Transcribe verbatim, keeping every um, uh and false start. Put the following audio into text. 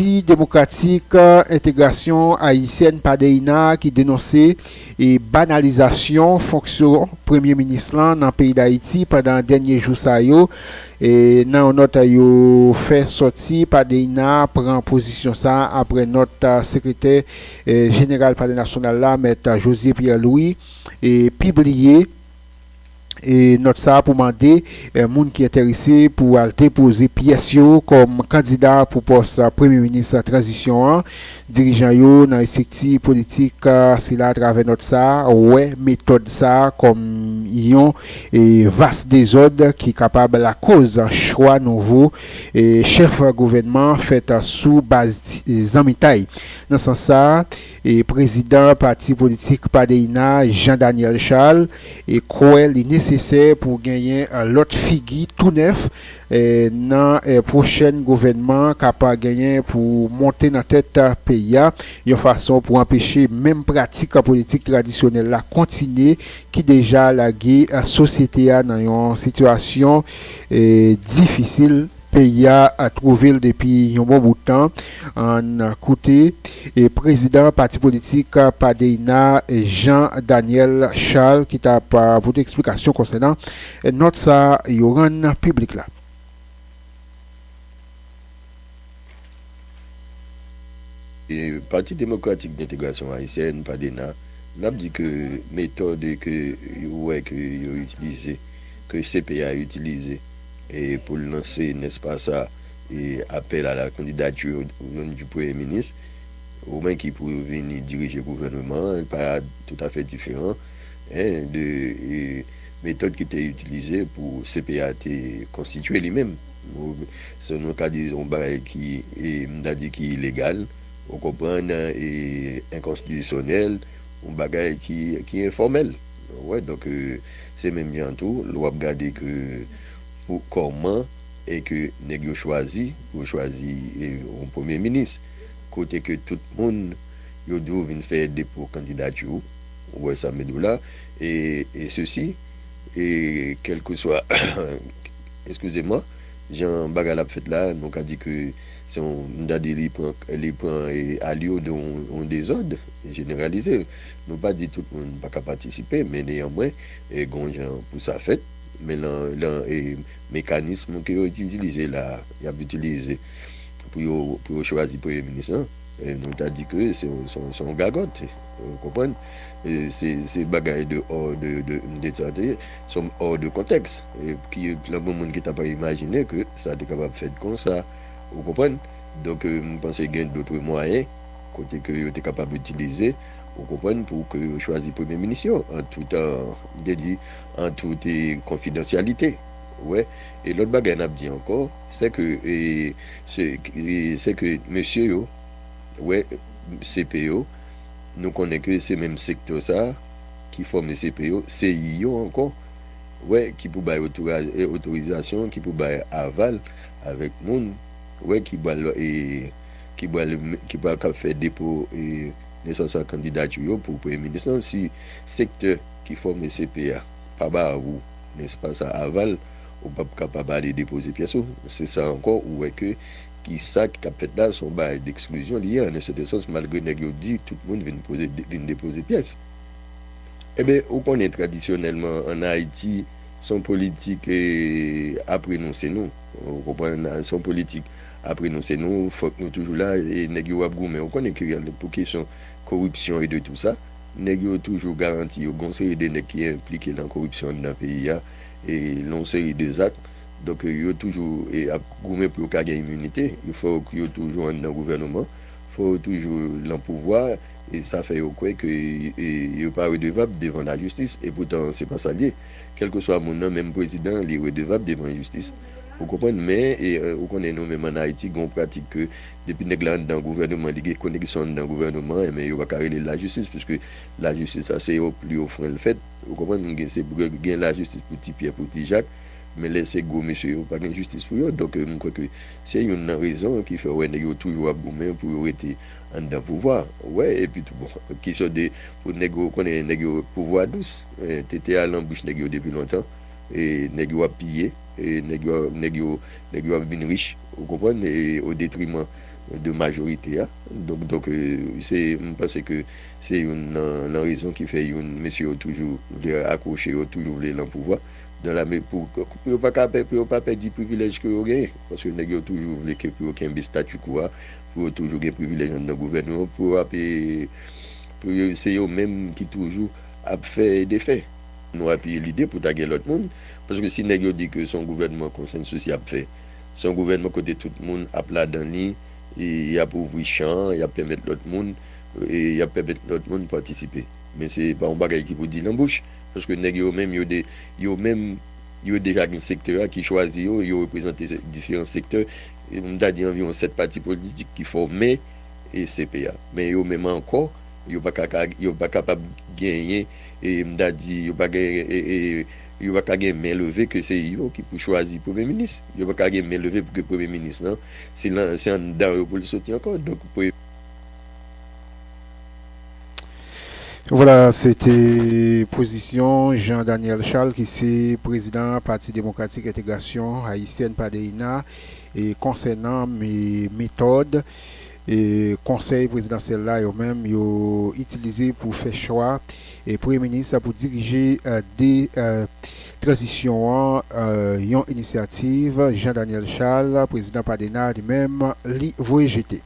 Pati Demokratik, eh, Entegrasyon Ayisyèn, padeyna, ki denonse e banalizasyon fonksyon Premye Minis lan nan peyi Dayiti pandan dènye jou sa yo. E nan yon nòt yo fè sòti, padeyna pran pozisyon sa a apre nòt, eh, sekretè, eh, jeneral Palè Nasyonal la, Mèt José Pierre Louis, e pibliye e nòt sa a pou mande, eh, moun ki enterese pou al depoze pyès yo kòm kandida pou pòs, eh, premye minis tranzisyon an. Dirijan yo nan estrikti politik, eh, sila, atravè nòt sa a, wè metòd sa a kòm yon, eh, vas dezòd ki kapab lakoz chwa nouvo, eh, chèf gouvènman fèt sou baz, eh, zanmitay. Nan sans sa a, e prezidan pati politik padeyna, Jean Daniel Charles, e kwè li nesesè pou genyen, eh, lòt figi tou nèf, eh, nan, eh, pwochèn gouvènman k ap genyen pou monte nan tèt, eh, peyi a, yon fason pou anpeche menm pratik politik tradisyonèl la kontinye, ki deja lage, eh, sosyete a nan yon sitiyasyon, eh, difisil. Peyi a, a twouve l depi yon bon bout tan. Ann koute, e prezidan pati politik, a, padeyna, e Jean Daniel Charles, ki t ap, a, pote eksplikasyon konsènan, e, nòt sa a yo rann piblik la. E Pati Demokratik Dentegrasyon Ayisyèn, padeyna, n ap di ke metòd ke yo wè ke yo itilize, ke C P A itilize, e pou l lanse, nèspa sa, e apèl a la kandidatè du premye minis, oubyen ki pou vini dirije gouvènman an, pa toutafè diferan, en, de, e, metòd ki te itilize pou C P A te konstitye li menm. Nou, se nou ka di yon bagay ki, e, m ta di ki ilegal, ou konprann, e, enkonstitisyonèl, yon bagay ki, ki enfòmèl. Ou wè, donk, e, se menm jan tou, lè w ap gade ke pou kòman e ke nèg yo chwazi, pou yo chwazi, e, yon premye minis, kote ke tout moun yo dwe vin fè depo kandidati, ou wè sa m vle di w la, e, e sesi, e kèlkeswa, eskize mwa, jan bagay la ap fèt la, nou ka di ke se yon, m ta di li pran, li pran, e, alyo de yon, yon dezòd jeneralize. Nou pa di tout moun pa ka patisipe, men neyanmwen, e, gon jan pou sa fèt, men lan, lan, e, mekanism ke yo itilize la, y ap itilize pou yo, pou yo chwazi premye minis lan, e, nou ta di ke se yon, se yon, se yon gagòt, ou konprann? E, se, se bagay de, hors de, de, de, de, se yon hors de contexte, e, ki, lanmou moun ki ta pa imajine ke sa te kapab fèt konsa, ou konprann? Donk, e, m panse gen dòt mwayen kote ke yo te kapab itilize, ou konprann, pou ke yo chwazi premye minis yo, an tout, an, m te di, an tout, e, konfidansyalite. Ou wè? E lòt bagay n ap di ankò, se ke, e, se, e, se ke mesye yo, wè, C P yo, nou konnen ke se menm sektè sa a ki fòme C P yo, se yo ankò, wè, ki pou bay otora-, e, otorizasyon, ki pou bay aval avèk moun, wè, ki pral, e, ki pral, ki pral ka fè depo, e, nèsans a kandidati yo pou premye minis lan. Si sektè ki fòme C P a pa ba ou, nèspa sa, aval, ou p ap kapab ale depoze pyès ou. Se sa ankò, ou wè ke ki sa k ap fèt la, se yon bagay d'exclusion li ye, an un certain sens, malgre nèg yo di tout moun vin poze, vin depoze pyès. Ebyen, ou konnen tradisyonèlman, ann Ayiti, se yon politik, e, ap renonse nou. Ou konprann? Se yon politik ap renonse nou, fòk nou toujou la, e nèg yo ap goumen. Ou konnen ke pou kesyon koripsyon e de tou sa, nèg yo toujou garanti yo, gon seri de nèg ki enplike nan koripsyon anndan peyi a, e yon seri de zak. Donk, yo toujou, e, ap goumen pou yo ka gen iminite. Yo fò yo toujou anndan gouvènman, fò yo toujou lan pouvwa, e sa fè yo kwè ke, e, yo pa redevab devan lajistis, e poutan se pa sa l ye. Kèlkeswa moun nan, menm prezidan, li redevab devan jistis. Ou konprann? Men, e, ou konnen nou menm ann Ayiti, gen yon pratik ke depi nèg la anndan gouvènman, li gen koneksyon anndan gouvènman, enben yo pa ka rele l lajistis, piske lajistis sa se o pli o fwen l fèt. Ou konprann? Gen, se, gen lajistis pou Ti Pyè, pou Ti Jak, men lè se gwo mesye yo, pa gen jistis pou yo. Donk, e, m kwè ke se youn nan rezon ki fè w wè nèg yo toujou ap goumen pou yo rete anndan pouvwa. Ou wè, epi tou, bon, kesyon de, pou nèg yo, konnen nèg yo pouvwa dous, e, tete a lan bouch nèg yo depi lontan, e nèg yo ap piye, e nèg yo, nèg yo, nèg yo ap vin rich, ou konprann, e o detriman de majorite a. Donk, donk, euh, se, m panse ke se youn nan, nan rezon ki fè youn, mesye yo toujou vle akwoche, yo toujou vle lan pouvwa. Dan la, men pou, pou yo pa ka pè-, pou yo pa pèdi privilèj ke yo genyen. Paske nèg yo toujou vle ke pou yo kenbe statu quo a, pou yo toujou gen privilèj anndan gouvènman, pou yo ap, pou yo, se yo menm ki toujou ap fè defè. Nou apiye lide pou ta gen lòt moun, paske si nèg yo di ke se yon gouvènman konsansis y ap fè, se yon gouvènman kote tout moun ap ladan li, e y ap ouvri chan, y ap pèmèt lòt moun, e y ap pèmèt lòt moun patisipe. Men se pa yon bagay ki pou di nan bouch, paske nèg yo menm, yo de, yo menm, yo deja gen sektè a ki chwazi yo, yo reprezante se-, diferan sektè. E m ta di anviwon sèt pati politik ki fòme e C P a. Men yo menm ankò, yo pa ka, ka, yo pa kapab genyen, e m ta di, yo pa gen, e, e, yo pa ka gen men leve ke se yo ki pou chwazi premye minis. Yo pa ka gen men leve pou ke premye minis lan, se lan, se anndan yo pou l soti ankò. Donk, pou Vwala, se te pozisyon Jean Daniel Charles, ki se prezidan Pati Demokratik Entegrasyon Ayisyèn, padeyina, e konsènan me-, metòd e konsèy prezidansyèl la, yo menm, yo itilize pou fè chwa e premye minis pou dirije, e, de, e, tranzisyon an, e, yon inisyativ Jean Daniel Charles, prezidan padeyina, li menm, li voye jete.